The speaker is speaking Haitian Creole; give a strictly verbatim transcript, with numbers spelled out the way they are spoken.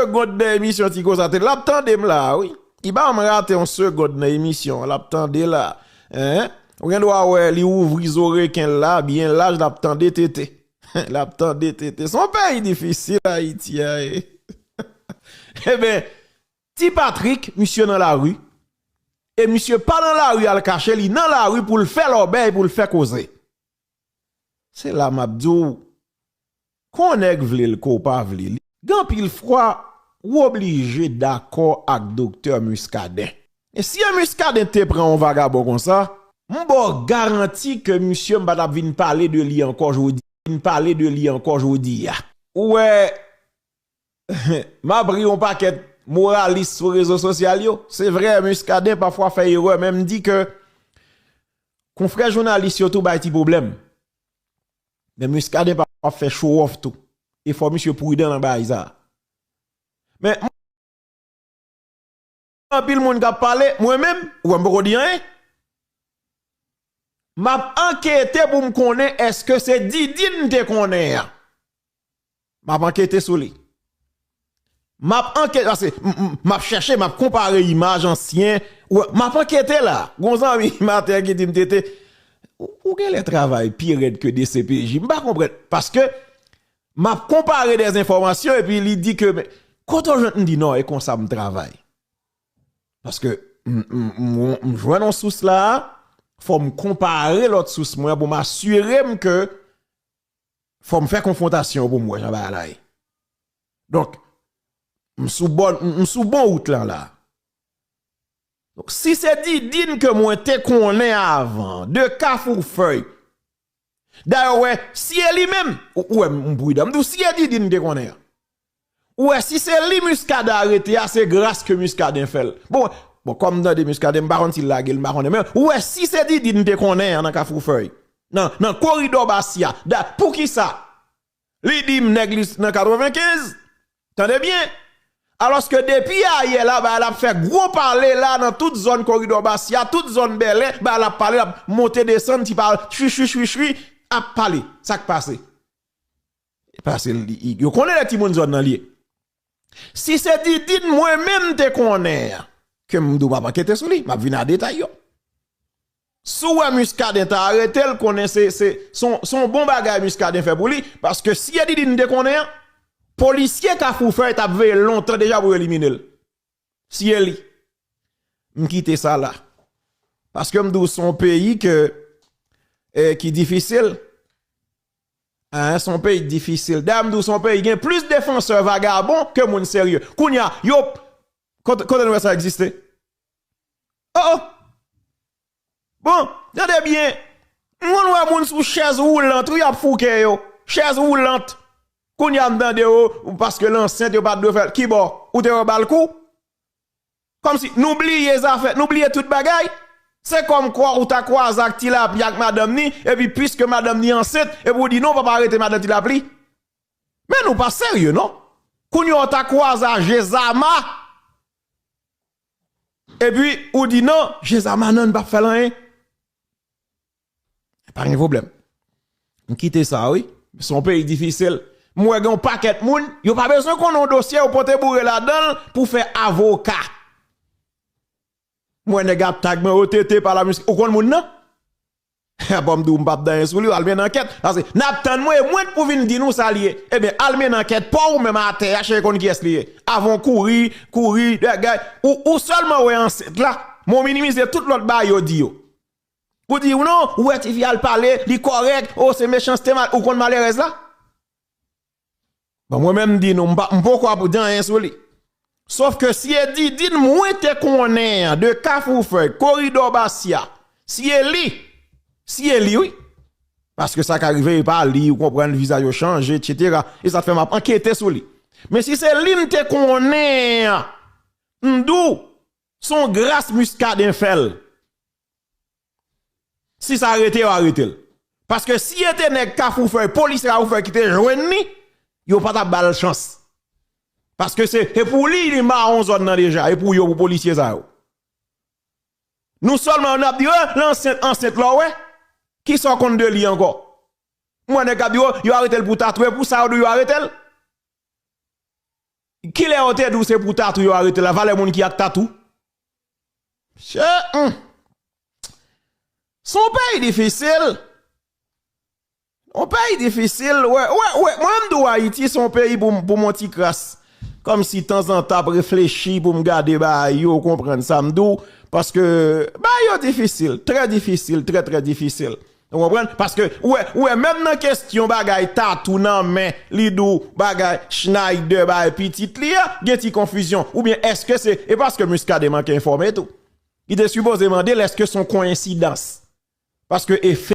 segond nan emisyon Ti Koze a te, l ap tande m la, wi. Li pa janm rate yon segond nan emisyon, l ap tande la. Hein? Ou gen dwa wè li ouvri zorekenn la, byen laj, l ap tande tete. L ap tande tete. Se yon peyi difisil, Ayiti a, e. Eben, Ti Patrik, misye nan lari. E misye pa nan lari al kache, li nan lari pou l fè lòbèy, pou l fè koze. Se la m ap di w, kon nèg vle l, kon w pa vle l, gen anpil fwa, w oblije dakò ak Doktè Muscadin. E si Muscadin te pran yon vagabon konsa, m ba w garanti ke misye m pa t ap vin pale de li ankò jodi, vin pale de li ankò jodi a. Ou wè, m ap ri yon pakèt moralis sou rezo sosyal yo. Se vre, Muscadin pafwa fè erè, men m di ke konfrè jounalis yo tou bay ti pwoblèm. Men Muscadin pafwa fè show off tou. E fò misye pridan nan bagay sa. Men, anpil moun k ap pale, mwen menm, ou wè m poko di anyen. M ap ankete pou m konnen èske se Didine m te konnen an. M ap ankete sou li. M ap ankete, paske m, m, m ap chèche, m ap konpare imaj ansyen. Ou wè, m ap ankete la. Gon zanmi maten ki di m, "Tete, ou, ou genlè travay pi rèd ke D C P J." M pa konprann. Paske m ap konpare dè enfòmasyon epi li di ke, "Men, kote w jwenn?" M di, "Non, e konsa m travay." Paske m, m, m, m jwenn yon sous la, fò m konpare lòt sous mwen pou m asire m ke fò m fè konfwontasyon pou m wè jan bagay la ye. Donk, m sou bòn, m, m sou bon wout lan la. Donk, si se Didine ke mwen te konnen avan, de Kafou Fèy, dayè, w wè, si e li menm, ou, ou wè, m pridan. M di w, si e Didine m te konnen an. Ou wè, si se li Muscadin arete a, se gras ke Muscadin fè l. Bon, bon, kòm m tande Muscadin, m pa konn si l lage l, m pa konnen. Men, ou wè, si se Didine m te konnen an nan Kafou Fèy, nan, nan koridò Bastia, da, poukisa? Li di m nèg li nan katrevenkenz. Tande byen. Alòske depi ayè la, bagay la ap fè gwo pale la nan tout zòn koridò Bastia, tout zòn Bèlè, bagay la ap pale, l ap monte desann, ti pa chwi, chwi, chwi, chwi, ap pale. Sa k pase? Pase li, yo konnen lè timoun zòn nan li ye. Si se Didine mwen menm te konnen an, ke m di w m ap ankete sou li, m ap vin a detay yo. Si w wè Muscadin ta arete l, konnen se, se, se yon, se yon bon bagay Muscadin fè pou li, paske si e Didine m te konnen an, polisye Kafou Fèy t ap veye l lontan deja pou yo elimine l. Si e li. M kite sa la. Paske m di w se yon peyi ke, eh, ki difisil. Hein, se yon peyi difisil. Dayè, m di w se yon peyi gen plis defansè vagabon ke moun serye. Kounye a, yo, kote, kote nou wè sa egziste? Oh, oh! Bon, tande byen. M konn wè moun sou chèz woulant, wi, y ap fouke yo. Chèz woulant. Kounye a, m tande yo, paske l ansent, yo pa t dwe fè l. Kibò? Ou te wè ba l kou? Kòmsi nou bliye zafè, nou bliye tout bagay. Se kòmkwa ou ta kwaze ak Ti Lapli ak madanm ni, epi piske madanm ni ansent, epi ou di non, papa arete madanm Ti Lapli. Men nou pa serye, non. Kounye a ou ta kwaze a Jezama, epi ou di non, Jezama non, n p ap fè l anyen. Pa gen pwoblèm. M kite sa, wi. Se yon peyi difisil. M wè gen yon pakèt moun, yo pa bezwen konnen yon dosye, yo pote boure ladan l pou fè avoka. M wè nèg ap tag mwen, O T T pa la mizik. Ou konn moun nan? Bon, m di w, m p ap di anyen sou li, al mennen ankèt. Paske n ap tann mwen, e mwen k pou vin di nou sa l ye. Ebyen, al mennen ankèt pa w, ou menm atè a, chèche konn kiyès li ye. Avan w kouri, kouri, gay, ou, ou sèlman wè ansent la, men w minimize tout lòt bagay yo di yo. Ou di, ou non, ou wè tifi a l pale, li kòrèk, o, se mechanste, mal, ou konn malerèz la? Bon, mwen menm m di nou, m pa, m poko ap di anyen sou li. Sòf ke si e Didine mwen te konnen an, de Kafou Fèy, koridò Bastia, si e li, si e li, wi. Paske sa ka rive, e pa li, ou konprann, vizaj yo chanje, etsetera. E sa t fè m ap ankete sou li. Men si se li m te konnen an, m di w, se yon gras Muscadin fè l. Si sa rete, yo arete l. Paske si e te nèg Kafou Fèy, polisye Kafou Fèy ki te jwenn li, yo pa t ap ba l chans. Paske se, e pou li, li mawon zòn nan deja, e pou yo, pou polisye sa yo. Nou sèlman, n ap di, "Oh, l ansent, ansent la, w wè? Kisa w konn de li ankò?" M wè nèg k ap di, "Oh, yo arete l pou tatoué, pou sa yo di yo arete l." Kilè yo te di w se pou tatou yo arete la? Valè moun ki ak tatou? Chè, hmm. Se yon peyi difisil. Yon peyi difisil. Wè, wè, wè. Mwen, m di w Ayiti, se yon peyi pou, pou m yon ti kras. Kòmsi tanzantan ap reflechi pou m gade bagay yo, w konprann sa m di w. Paske bagay yo difisil, trè difisil, trè, trè difisil. Ou konprann? Paske, ou wè, ou wè, menm nan kesyon bagay tatou nan men, li di w bagay Schneider, bagay pitit li a, gen ti konfizyon. Oubyen èske se, e paske Muscadin manke enfòme tou. Li te sipoze mande l èske se yon koyensidans. Paske efè